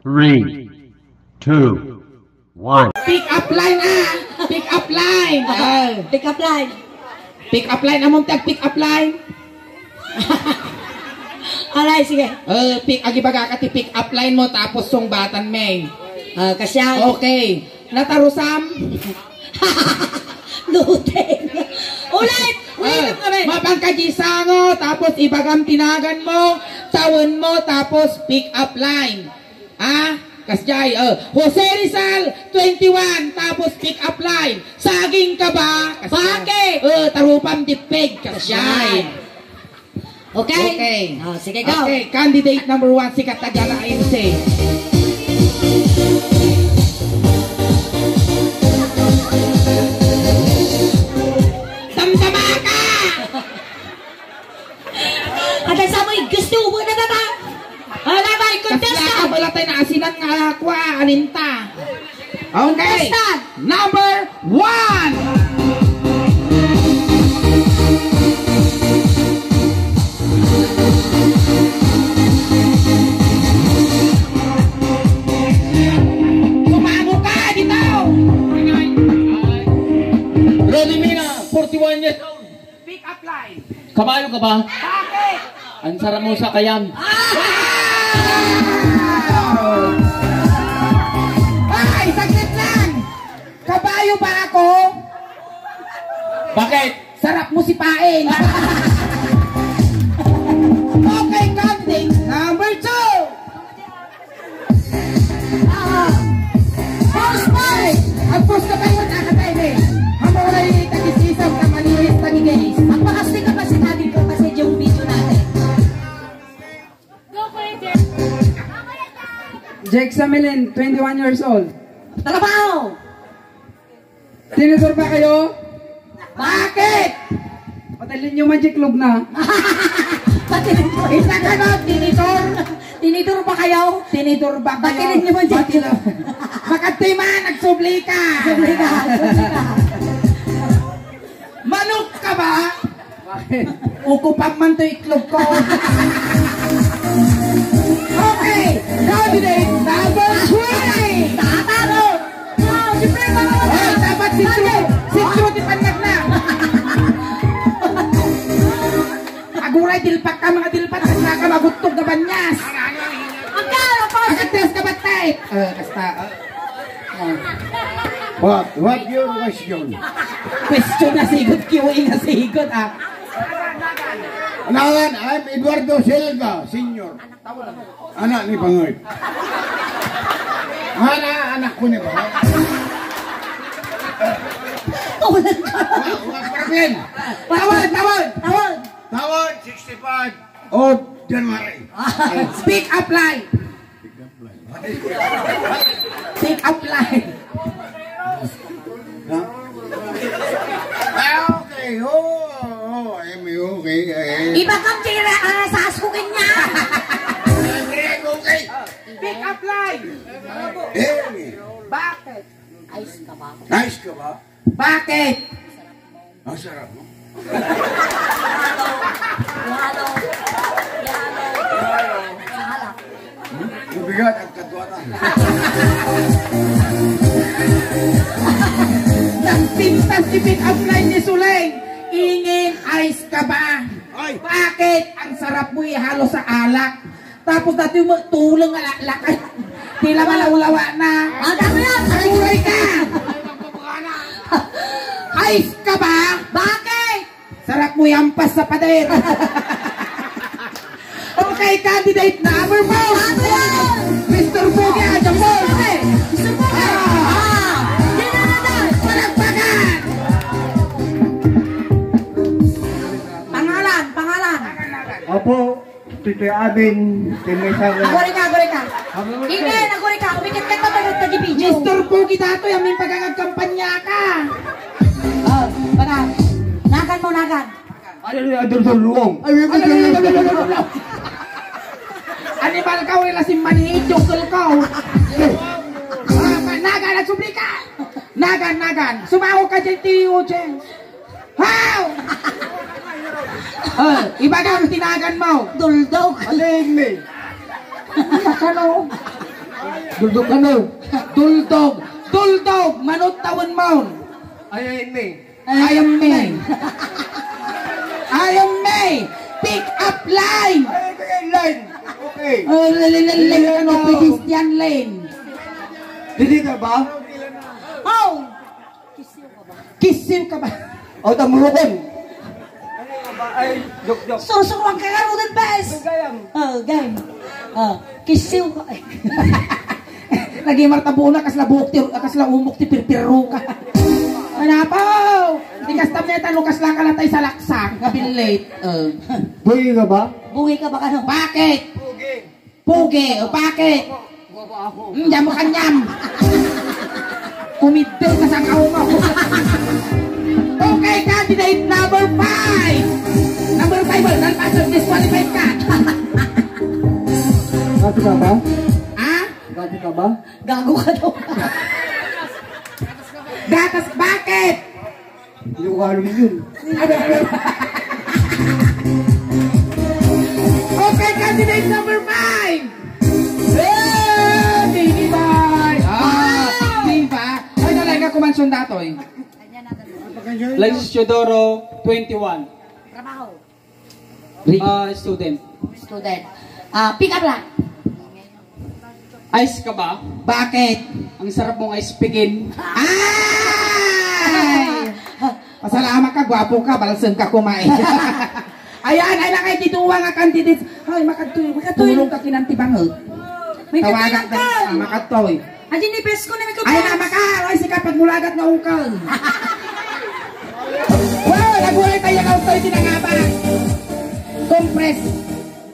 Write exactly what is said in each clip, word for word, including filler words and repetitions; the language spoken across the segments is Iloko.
Three, two, one. Pick up line, ah! Pick up line! Ah. Pick up line. Pick up line, amon ti ag-pick up line. Alay, sige. Eh, pick, agibagaka ti pick up line mo, tapos sungbatan mi. Ah, kasyan. Okay. Natarusam? Luteng. Ulit! Ulit Ah, kami. Mapangkagisango, tapos ibagam ti nagan mo, tawen mo, tapos pick up line. Ah, kasjay, eh, Jose Rizal, twenty-one, tapos pick up line. Saging ka ba? Kasjay. Bakit? Eh, tarupam di peg, kasjay. Okay? Okay. Ah, sige, go. Okay, candidate number one, sikat na dyan, A N C. Damdama ka! At ang samoy gusto mo na ba? Ala, may Kasla contestant! ka pala tayo na asinan nga akwa, aninta. Okay. Contestant! Number one! Tumango ka, dito! Ronnie Mina, forty-one years old. Pick up line. Kabayo ka ba? Bakit? Ang saramusa kayan. Ay, saglit lang! Kabayo ba ako? Bakit? Sarap mo sipain. Okay, candidate number two. Ah, first prize! Agpos na kayo, nakatay ni. Amoray tagisisang kamaliris, tagigays. Ang pakasti ka pa sinabing ko kasi yung video natin. Jake Samilin, twenty-one years old. Trabaho! Tinidor ba kayo? Bakit? Patalin nyo man, Jake, lugna. Patalin mo. Isa ka, no? Tinidor. Tinidor ba kayo? Tinidor ba kayo? Patalin nyo man, Jake. Patalin. Makadtoy man, nagsubli ka. Subli ka, subli ka. Manok ka ba? Bakit? Ukupan man to itlog ko. Okay, candidate number three. Tataro. Oh, siyempre, mga Ay, dapat si Chu, si Chu di panagna. Aguray, dilpak ka, mga dilpak, at saka maguttog na banyas. Ang gala pa. Ang address ka ba, type? Eh, basta, ah. What? What your question? Question na sigot, Q A na sigot, ah. Nagan, I'm Eduardo Silva, Senior. Anak ni Pangoy. Ana, anak ko ni Pangoy. Tawanan ka. Wa-, wa-, problem. Tawon, tawon. Tawon. Tawon, sixty-five of January. Pick up line. Pick up line. Ha? Ah, okay. Oo, oo, oo. Ay, may okay. Ay, ay. Iba kang tira, ah, sa asko kanya. Ay, okay. Pick up line. Eh. Bakit? Ayos ka ba? Nice ka ba? Bakit? Ang sarap mo. Halo. Ihalo. Ihalo. Sa halak. Hmm? Mabigat ang katuatan. Nagpintas ti pick up line ni Suleng. Ingen, ayos ka ba? Ay. Bakit? Ang sarap mo ihalo sa alak. Tapos dati mo, tulong nga laklakay. Tila malawlawa na. Ang dami yan! Aray ka! Ayos ka ba? Bakit? Sarap mo yampas sa pader. Okay, candidate number four. Ano yan? Mister Bugi Ajambol. Mister Bugi. Ah. Ah. Yan na naman. Palakpakan. Pangalan, pangalan. Opo. Titoy Abing, Tinoy Sara. Aguri ka, aguri ka. Aguri ka. Ingen, aguri ka. Umikit ka pa, tayo tayo video. Mister Pogi datoy, amin pagangag kampanya ka. Oh, baka. Nagan mo, nagan. Ay, ay, ay, ay, ay, ay, ay, ay, ay, ay, ay. Animal ka, wala si Manny, jungle ka. Ah, pa-, nagan, nagsubli ka. Nagan, nagan. Sumaho ka dyan, T O J. How? Oh, ibaga ang tinagan mo. Duldog. Aling ni. Ano? Duldog ano? Duldog! Duldog! Manot tawen maun! Ay, ay, me. I am me. I am me. Pick up line. Ay, ay, ay, line. Okay. Oh, line, line, line, line, ano, pedestrian lane. Dili ka ba? Oh. Kisiw ka ba? O, tamulukon. Ay, joke, joke. Sursuruan ka nga, Roden Bes. Gayam. Oh, game. Oh, kisiw ka. Lagi marta buo na, kasla buhok ti, kasla umok ti pirpirro ka. Manapaw! Di kasta meta no kasla ka natay sa laksak, nga billit. Oh. Buhi ka ba? Buhi ka ba kano? Bakit? Pugi, o bakit? Hmm, diyan mo kanyam. Kumidto ka sa kaungaw. Okay, candidate number five. Number five, wala nang pasok, disqualified ka. Gago ka ba? Ha? Gago ka ba? Gago ka daw. Gatas, bakit? Hindi ko alam yun. Okay, candidate number five. Hey, Baby Boy. Ah, di ba? Ay, talaga, kumansyon datoy. Lance Teodoro, twenty-one. Trabaho. Ah, student. Student. Ah, pick up line. Ice ka ba? Bakit? Ang sarap mong ice pigin. Ay! Pasalamat ka, gwapo ka, balseng ka kumain. Ayan, ay nakay dito nga candidates. Ay, makadtoy, makadtoy. Tulong ka kinanti bangag. May Tawagan katayan ka. Ah, makadtoy. Adi ni best ko na may Ay, kapas. Na maka, ay, sika pagmulagat nga ukal. Wow, nagulay tayo ng authority na nga ba? Compress.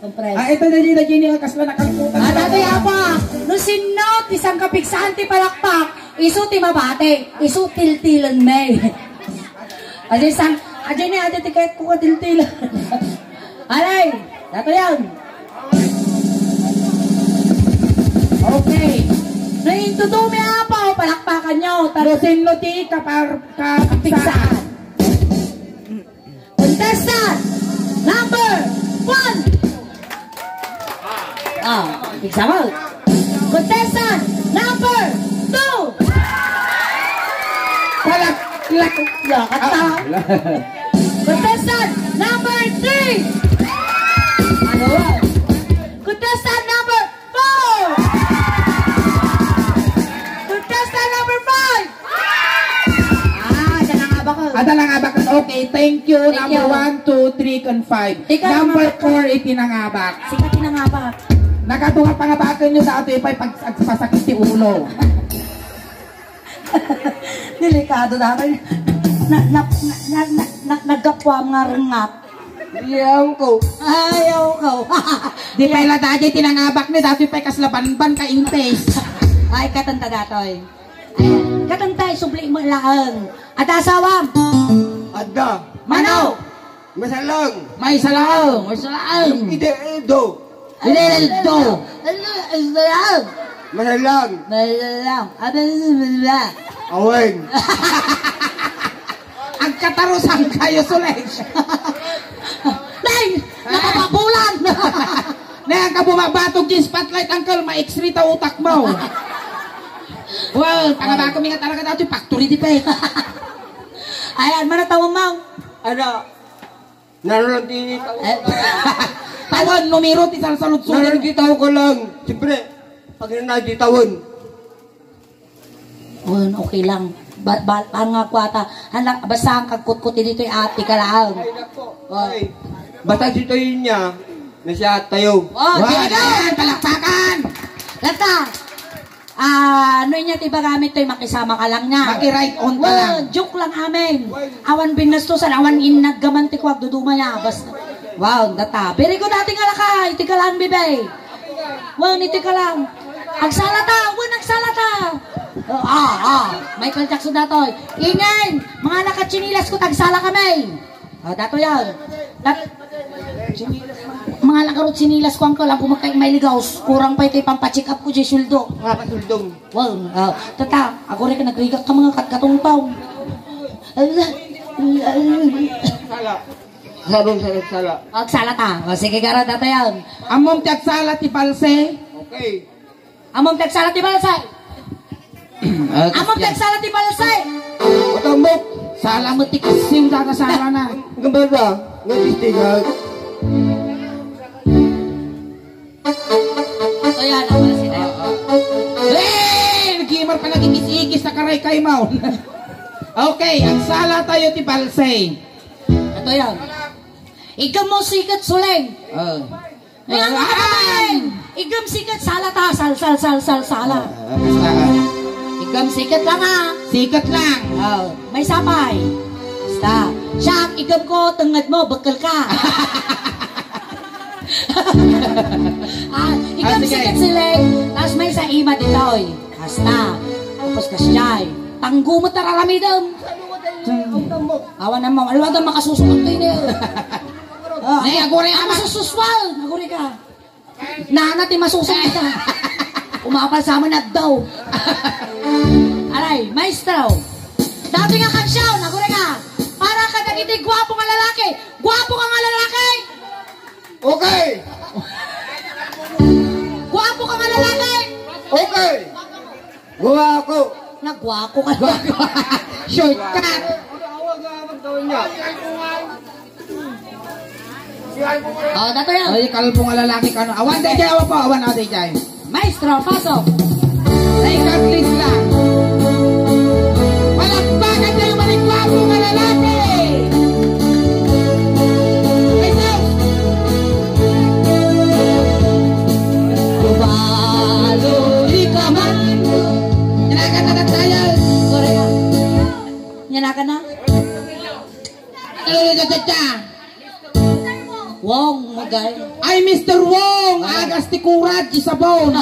Compress. Ah, ito na din, na Jenny, oh, kasla nakalputan. Ah, dati apa? No sinno, ti sangkapigsahan ti palakpak, isu ti mabati, isu tiltilen me. Adi sang, adi ni, adi ti kayat ko ka tiltilen. Alay, dato yan. Okay. No intudo mi apa, palakpakan nyo. No sinno ti kapar-, kapigsahan. Contestant number one. Ah, example. Contestant number two. Palak-, lak-, Yakat na. Ah. Contestant number three. Ano? Contestant number four. Contestant number five. Ah, siya nangabak, oh. Ada nangabak. Okay, thank you. Thank Number you. One, two, three, and five. Ikaw, Number number four, iti nangabak. Sika ti nangabak. Nakatunga pangabakan nyo sa ato ipay pag-, pagpasakit ti ulo. Delikado na rin. Na, na, na, na, na, na, naggapuam nga rengat. Ayaw ko. Ayaw ko. Di pay la dagay ti nangabak ni, dati pay kasla banban ka intes. Ay, katanta datoy. Ayan. Katanta, isubli mo laeng. Adda asawam. Adda. Mano? Masalang. May salaeng. May salaeng. Idedo. Idedo. Ano? Masalang. Masalang. Masalang. Ano? Awen. Agkatarusan kayo, Sulesh. Nay! Napapabulan! Nay, ang kabumabatog di spotlight, uncle, ma-X-ray ta utak mo. Well, pangabago mi nga talaga dati, factory defect. Ayan, mana tawon mo? Ano? Naroon di tao. Eh, tawon, numero, ti salsalud-sulud. Naroon di tao ko lang. Siyempre, pag na di tawon. Wen, okay lang. Ba, ba, ang nga kwata, anak, basta ang kagkutkot dito ay ati ka lang. Ay, nako. Oh. Ay. Basta dito yun niya, na siya tayo. Oh, wow, sige na! Yan, palakpakan! Lata! Ah, ano niya, ti ba gamit to, makisama ka lang niya. Maki-right on ka Well, lang. Joke lang amin. Awan binastusan, awan innaggaman ti kuwag, duduma niya. Basta, wow, data. Very good, ati nga lakay. Tika lang, bibay. Wow, niti ka lang. Agsalata! Wen, agsalata! Oh, ah, ah. Michael Jackson datoy. Ingen! Mga nakatsinilas ko, tagsala kami. Oh, dato yan. Dat mga nakarot sinilas ko, uncle, ako magkay may ligaw. Kurang pa iti pampacheck up ko, di suldo. Nga pa suldong. Wow, ah, tata, ako rin ka nagrigak ka mga katkatong tao. Sala. Sabong sa nagsala. Agsala ta. O, sige, gara, data yan. Ammom ti agsala ti balse? Okay. Ammom ti agsala ti balsay. Ah, Ammom ti agsala ti balsay. Matambok. Sala met ti kassiw, data sala na. Gambara, nga distinag. Ayan, ang mga sila. Hey! Nagimar pa nagigis-igis na karay kay Maun. Okay, agsala tayo ti balsay. Ato yan. Igam mo sikat, Suleng. Oh. Ayan, mga kababayan. Igam sikat, sala ta, sal, sal, sal, sal, sala. Ah, basta, ah. Igam sikat lang, ha? Sikat lang. Oh, may sapay. Basta. Siya, igam ko, tenged mo, bekkel ka. Ah, igam Ah, sige. sikat, Suleng. Tas maysa ima ditoy. Basta. Tapos kasjay. Tanggo mo tararamidem. Awan na mo. Alwa da makasusukat to ini. Ah, Nay, aguri, ama. Masususwal. Aguri ka. Nana ti masusunod ka. Umapal sa amin at daw. Aray, maestro. Dati nga kansyon, aguri ka. Para kadagiti guwapo nga lalaki. Guwapo ka nga lalaki. Okay. Guwapo ka nga lalaki. Okay. Guwapo. Nagwapo ka. Shortcut. Oh, dato yan. Ay, kalbo nga lalaki ka, no? Awan, D J, awan po. Awan, ah, D J. Maestro, pasok. Ay, Carlin lang. Palakpakan tayo, maligwapo nga lalaki. Ay, sus. Tumalon ka man. Yan na, kanta na tayo. Yan na ka na. Wong, magay. Ay, Mister Wong, agas ti kurad, di sabon.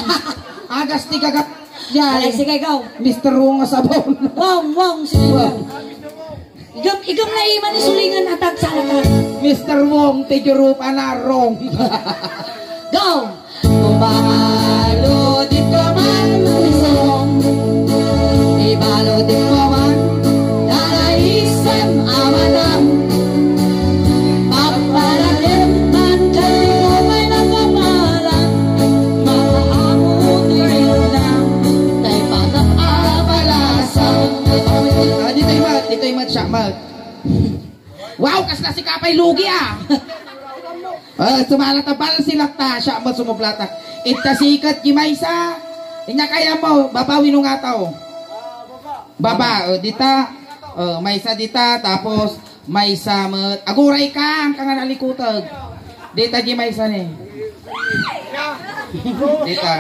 Agas ti gagat. Yan. Ay, sige, go. Mister Wong nga sabon. Wong, Wong, sige, go. Igam, igam na iman ni Sulingan at agsalaka. Mister Wong, ti Europa na, wrong. Go. Ibalo dito man, isong. Ibalo dito man, daraisem amanam. Paparakem man kayo may nagamalan. Mga amo ni Rina, tay pagkakabalasan. Ah, dito'y mat, dito'y mat siya, mat. Wow, kasla sika pay lugi, ah. Ah, sumala ta, balsay latta, siya mo sumublata. Ita sikat di maysa. Inya kaya mo, baba wenno ngataw? Baba, oh, dita. Oh, maysa dita, tapos maysa met. Aguray ka, ang ka nga nalikutag. Dita di maysa ni. Dita.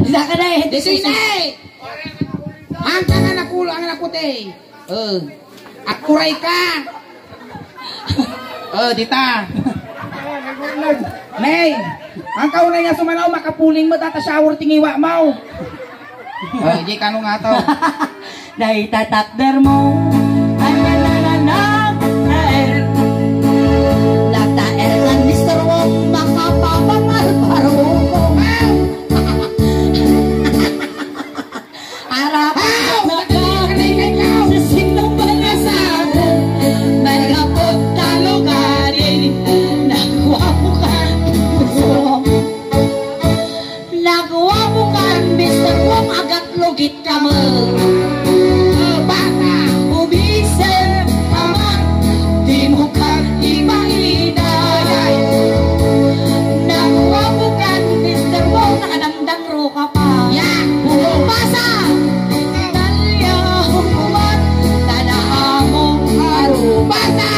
Dita ka na eh. Dita na eh. Ang ka nga nakulo, ang nakuti. Oh. Aguray ka. Oh, dita. Nay, ang kaunay nga sumanaw, makapuling mo, data shower, tingiwa mo. Oh, di kano nga to. Dahil tatakder mo. Ay, na, na, na, na, na, eh. Nagtaer ang Mister Wong, makapapangal, parang buko. Arapan na ka sa sinong pangasabo, nagapot talo ka din, nagwapo ka, gusto. Nagwapo ka, Mister Wong, agat lugit ka mo. Bata, bubisen ka man, di mo ka ipahiday. Nagwapo ka, Mister Wong, nakadang Dangro ka pa. Ya! Pasa! Italia, hukuman, tada among arubasa.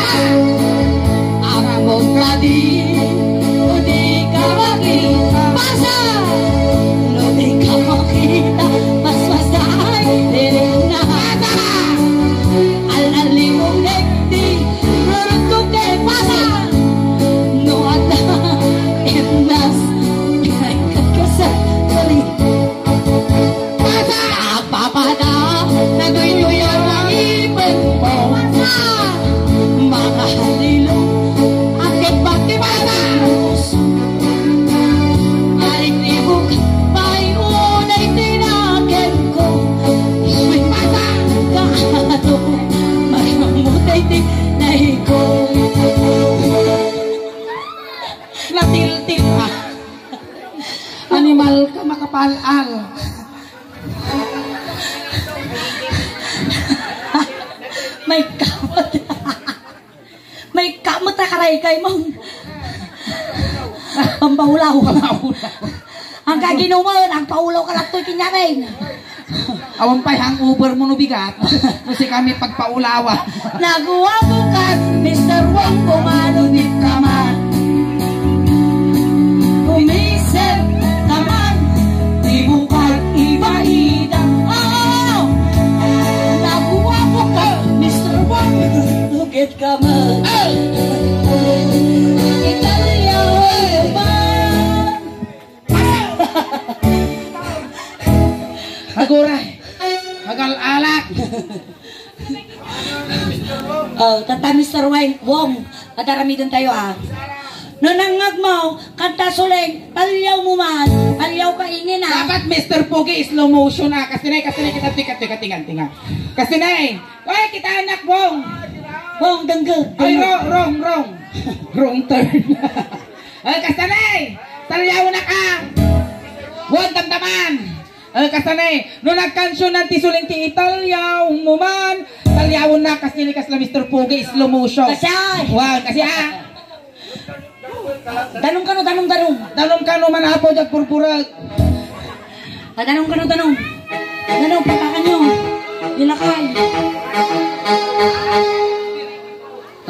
Aramong kadi, udi ka makita. Pasa! Udi ka makita, mas masay, dilim na. Pasa! Al-alimong negdi, rurutong kay pasa. No ada, endas, kay kakasal, balik. Pasa! Agpapada, naguyuyan ang ipin mo. Pasa! Mga halilo, ang kipati pasa! Alipibok, pay unay tinagan ko. Uy, pasa! Kaano, maramutay ti naigo. Natiltil, ah. Ani Mal ka makapal-al. May kamot. May kamot a karaygay mo. Pampaulaw. Pampaulaw. Ang kaginuman, ang paulaw ka lang to'y kinyamin. Awan pa'y hangover mo no bigat. Kasi kami pagpaulawa. Naguwapo ka, Mister Wong, kumano di ka man. Umisip ka man, di mo pag-iba-ida. Oo! Naguwapo ka, Mister Wong, lugit ka man. Italya ka man. Aguray! Agal-alak! Oh, kanta Mister Wine, Wong, padaramiden tayo, ha. No nangngag mo, kanta Suleng, talyaw mo man, talyaw ka ingin, ha. Dapat Mister Pogi, slow motion, ha. Kasi na, kasi na, kita, tika, tika, tingan, tingan. Kasi na, eh. Oy, kita anak, Wong. Wong, dengge, Ay, dengge. Wrong, wrong, wrong. Wrong turn. Ay, kasta na, eh. Talyaw na ka. Wong, damdaman. Eh, kasta na, eh. No nagkansionan ti Suleng ti italyaw mo man, talyawon na, kasi ni kasla Mister Pogi, slow motion. Kasi, ay. Wow, kasi, ah. Danum kano, danum, danum. Danum kano man, Apo, diak purpurag. Ah, danum kano, danum. Danum, patakan nyo. Ilakay.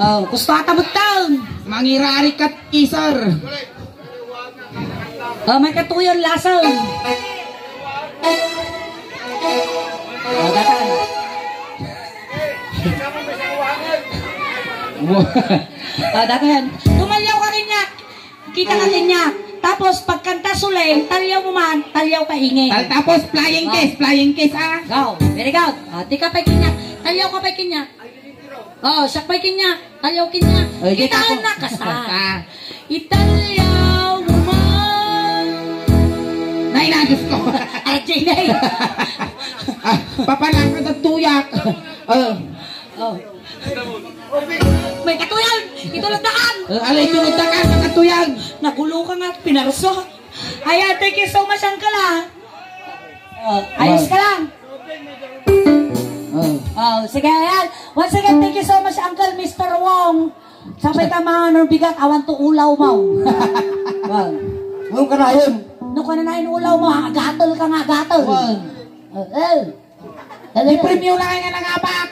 Oh, gusto ata butang. Mangirari kat isar. Oh, may katuyon lasang. Oh, datan. Wow. Oh, datan. Tumalyaw ka rin niya. Kita ka rin niya. Tapos, pagkanta Suleng, talyaw mo man, talyaw ka ingin. Tal-, tapos, flying Wow. kiss, flying kiss, ah. Go. Very good. Ah, di ka pa'y kinyak. Talyaw ka pa'y kinyak. Oh, siya pa'y kinyak. Talyaw kinyak. Ay, di Kita ka na po. kasta. Kasta. Italyaw mo man. Nay, na, Diyos ko. R J na eh. Ah, papanakad at tuyak. Oh. Oh. May katuyan! Itulog na kan! Eh, alay, itulog na kan, may katuyan! Nagulo ka nga, pinarso. Ayan, thank you so much, Uncle, ah. Oh, ayos ka lang. Oh. Oh, sige, ayan. Once again, thank you so much, Uncle, Mister Wong. Sabay ka mga ano, bigat, awan to ulaw mo. Wow. Wong ka na yun. No, ka na na yun ulaw mo, ha? Gatel ka nga, gatel. Wow. Oh, oh. Di premyo na nga nangabak.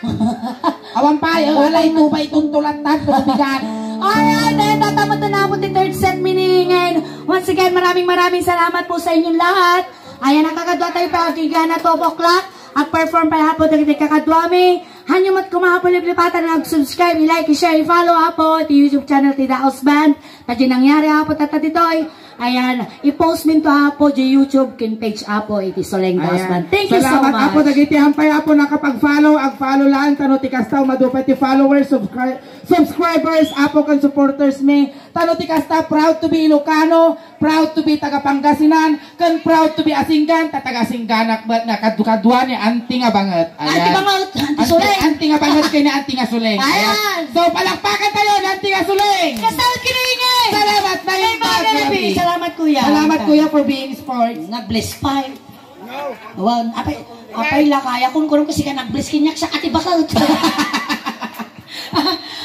Awan pa, eh, alay, tubay, tuntulat, tan, sa bigat. Alright, ayan, tatamad na po ti third set mi ni ngayon. Once again, maraming, maraming salamat po sa inyong lahat. Ayan, nakakadwa tayo pa, kigana twelve o'clock. Ag-perform pa po, dagiti kakadwa mi. Hanyo met koma po liplipatan nga ag-subscribe, i-like, i-share, i-follow po ti YouTube channel ti Daos Band. Ta di nangyari, Apo, tata ditoy. Ayan, i-post minto, Apo, di YouTube kin page, Apo, iti Soleng Daos Ayan. Band. Thank you so Salamat, much. Apo, dagiti hampay, Apo, nakapag-follow, ag-follow lang, tano ti kasta, umadu pay ti followers, subscri-, subscribers, Apo, kan supporters mi. Tano ti kasta, proud to be Ilocano, proud to be taga Pangasinan, ken proud to be Asinggan, ta taga Asingganak met nga kadkadua ni Anti nga Banget. Anti Ayan. Banget, Anti Anti, Suleng. Anti nga Banget ken ni Anti nga Suleng. Ayan. Ayan. So, palakpakan tayo ni Anti nga Suleng. Kasal kiringin! Salamat, Nay Nay Maria Maria P. P. Salamat, Kuya. Salamat, Kuya, for being sports. Nag-bless pa eh. Wan, apay, apay lakaya kun kurang kasi ka nag-bless kinyak sa Ate Bakal.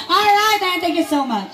Alright, thank you so much.